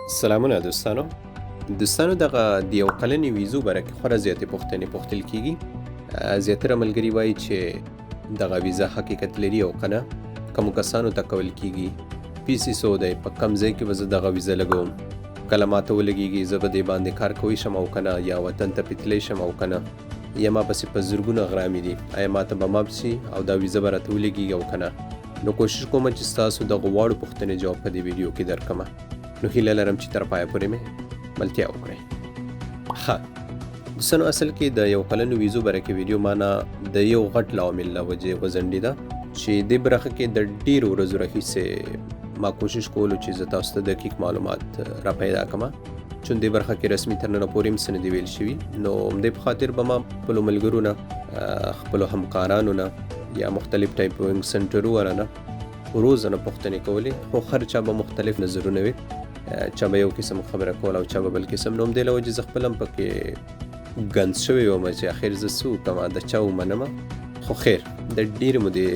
سلامونه دوستانو. دوستانو، دغه د یو کلنې ویزو باره کې خورا زیاتې پوښتنې پوښتل کیږي. زیاتره ملګري وایي چې دغه ویزه حقیقت لري او کنه، کوم کسانو ته کول کیږي، فیس یې څو دی، په کم ځای کې به زه دغه ویزه لګوم، کله ماته ولګیږي، زه به دې باندې کار کوی شم او کنه، یا وطن ته پې تللی شم او کنه، یا ما پسې په زرګونه غرامې دي، آیا ماته به معاف شي او دا ویزه به راته ولګیږي او کنه. نو کوشش کوم چې ستاسو دغو واړو پوښتنې جواب په دې ویډیو کې درکړم. نو هیله لرم چې تر پایه پورې مې ملتیا وکړئ. ښه دوستانو، اصل کې د یو کلنو ویزو باره کې ویډیو مانه د یو غټ لامل له وجې وځنډېده چې دې برخه کې د ډېرو ورځو راهیسې ما کوشش کولو چې زه تاسو ته دقیق معلومات را پیدا کړم، چون دې برخه کې رسمي تر ننه پورې هم څه نه دي ویل شوي. نو همدې په خاطر به ما خپلو ملګرو نه، خپلو همکارانو نه یا مختلف ټایپینګ سنټرو ورنه روزانه پوښتنې کولې، خو هر چا به مختلف نظرونه وي، چا به یو قسم خبره کوله او چا به بل قسم. نو همدې له وجې زه خپل هم پکې ګنځ شوی وم چې اخر زه څه وکړم، د چا ومنم. خو خیر، د ډېرې مودې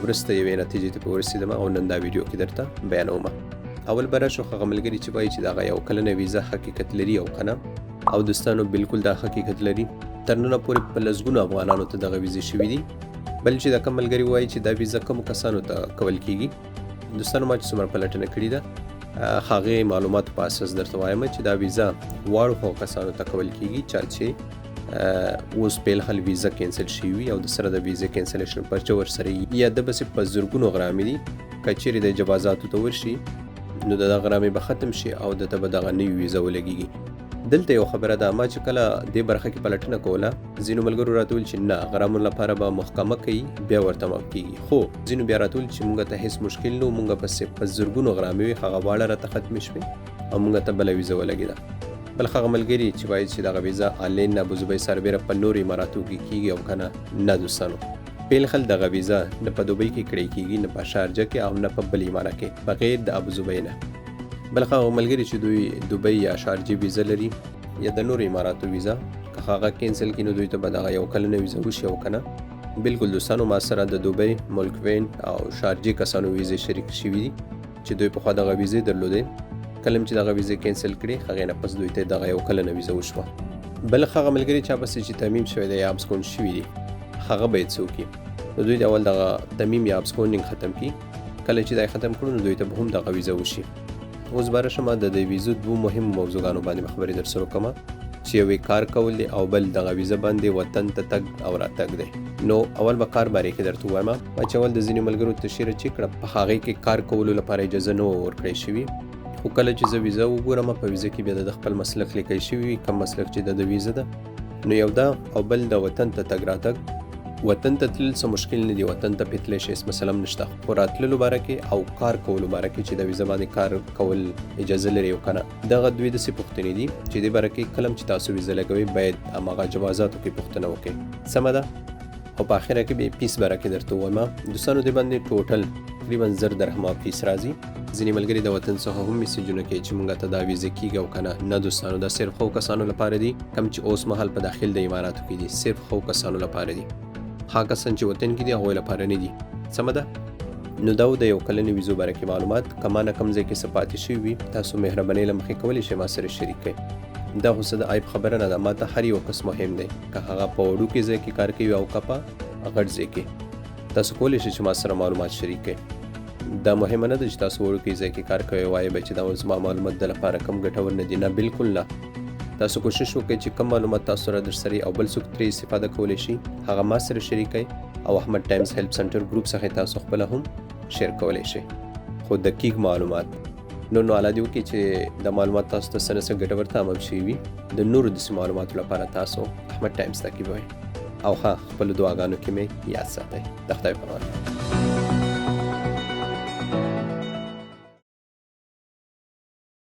وروسته یوې نتیجې ته ورسېدم او نن دا ویډیو کې درته بیانوم. اول به راشو هغه ملګري چې وایي چې دغه یو کلنه ویزه حقیقت لري او که نه. او دوستانو، بالکل دا حقیقت لري. تر ننه پورې په لسګونو افغانانو ته دغه ویزې شوي دي. بل چې دا کوم ملګري وایي چې دا ویزه کوم کسانو ته کول کیږي، دوستانو ما چې څومره پلټنه کړې ده هغې معلوماتو په اساس درته وایم چې دا ویزه واړو هغو کسانو ته کول کیږي چا چې اوس فعل ویزه کینسل شوي وي او د سره د ویزې کینسلیشن پرچه ورسره وي، یا د بسې په زرګونو غرامې دي. که چیرې د جوازاتو ته ورشي نو د دغه غرامې به ختم شي او ده ته به دغه نوې ویزه ولګیږي. دلته یو خبره ده، ما چې کله دې برخه کې پلټنه کوله ځینو ملګرو راته ویل چې نه، غرامو لپاره به محکمه کوي بیا ورته معاف کیږي. خو ځینو بیا راته ویل چې مونږ ته هیڅ مشکل نه و، مونږ پسې په زرګونو غرامې وې، هغه واړه راته ختمې شوې او مونږ ته بله ویزه ولګېده. بل هغه ملګري چې وایي چې دغه ویزه العین ابوظبۍ سربېره په نورو اماراتو کې کیږي او که نه، نه دوستانو، بالخل دغه ویزه نه په دوبۍ کې کړی کیږي، نه په شارجه کې او نه په بل اماره کې بغیر د ابوظبۍ نه. بل هغه ملګري چې دوی دوبۍ یا شارجې ویزه لري یا د نورو اماراتو ویزه، که هغه کینسل کړي نو دوی ته به دغه یو کلنه ویزه وشي او که نه. بالکل دوستانو، ما سره د دوبۍ، ملک وین او شارجې کسانو ویزې شریک شوي دي چې دوی پخوا دغه ویزې درلودې. کله چې دغه ویزې کینسل کړي هغې نه پس دوی ته دغه یو کلنه ویزه وشوه. بل هغه ملګري چا پسې چې تمیم شوی دی یا ابسکون شوي دي هغه به یې څه وکړي؟ نو دوی د اول دغه تمیم یا ابسکونینګ ختم کړي. کله چې دا یې ختم کړو نو دوی ته به هم دغه ویزه وشي. اوس به راشم د دې ویزو دوو مهمو موضوعګانو باندې به خبرې در سره وکړم چې یو یې کار کول دی او بل دغه ویزه باندې وطن ته تګ او راتګ دی. نو اول به کار بارې کې درته ووایم. ما چې اول د ځینو ملګرو تشریح چک کړه، په هغې کې کار کولو لپاره اجازه نه وه ورکړی شوي. خو کله چې زه ویزه وګورم په ویزه کې بیا د خپل مسلک لیکل شوي وي، کوم مسلک چې د ده ویزه ده. نو یو دا او بل د وطن ته تګ راتګ. وطن ته تلل څه مشکل نه دی، وطن ته پې تللی شي هېڅ مسله هم نشته. خو راتللو باره کې او کار کولو باره کې چې د ویزه باندې کار کول اجازه لري او که نه، دغه دوې داسې پوښتنې دي چې دې باره کې کله هم چې تاسو ویزه لګوئ باید هماغه جوازاتو کې پوښتنه وکړئ. سمه ده؟ او په اخره کې به فیس باره کې درته ووایم. دوستانو، دې باندې ټوټل تقریبا 1000 درهمه فیس راځي. ځینې ملګري د وطن څخه هم میسجونه کوي چې مونږ ته دا ویزه کیږي او که نه. نه دوستانو، دا صرف هغو کسانو لپاره دي کوم چې اوس مهال په داخل د اماراتو کې دي، صرف هغو کسانو لپاره دي. هغه کسان چې وطن کې دي هغوی لپاره نه دي. سمه ده؟ نو دا و د یو کلنې ویزو باره کې معلومات. که ما نه کوم ځای کې څه پاتې شوي وي تاسو مهربانۍ له مخې کولی شئ ما سره شریک کړئ. دا خو څه د عیب خبره نه ده، ما ته هر یو کس مهم دی، که هغه په وړوکي ځای کې کار کوي او که په غټ ځای کې. تاسو کولی شئ چې ما سره معلومات شریک کړئ. دا مهمه نه ده چې تاسو وړوکي ځای کې کار کوئ وایي به چې دا زما معلومات د لپاره کم ګټور نه دي. نه، بالکل نه. تاسو کوشش وکړئ چې کم معلومات تاسو سره درسره او بل څوک ترې استفاده کولی شي هغه ما سره شریک کړئ او احمد ټایمز هیلپ سنټر ګروپ څخه تاسو خپله هم شیر کولی شئ. خو دقیق معلومات نو الله دې وکړي چې دا معلومات تاسو ته څه نه څه ګټور تمام شوي وي. د نورو داسې معلوماتو لپاره تاسو احمد ټایمز تعقیبوئ او ښه خپلو دعاګانو کې مې یاد ساتئ. د خدای په امان.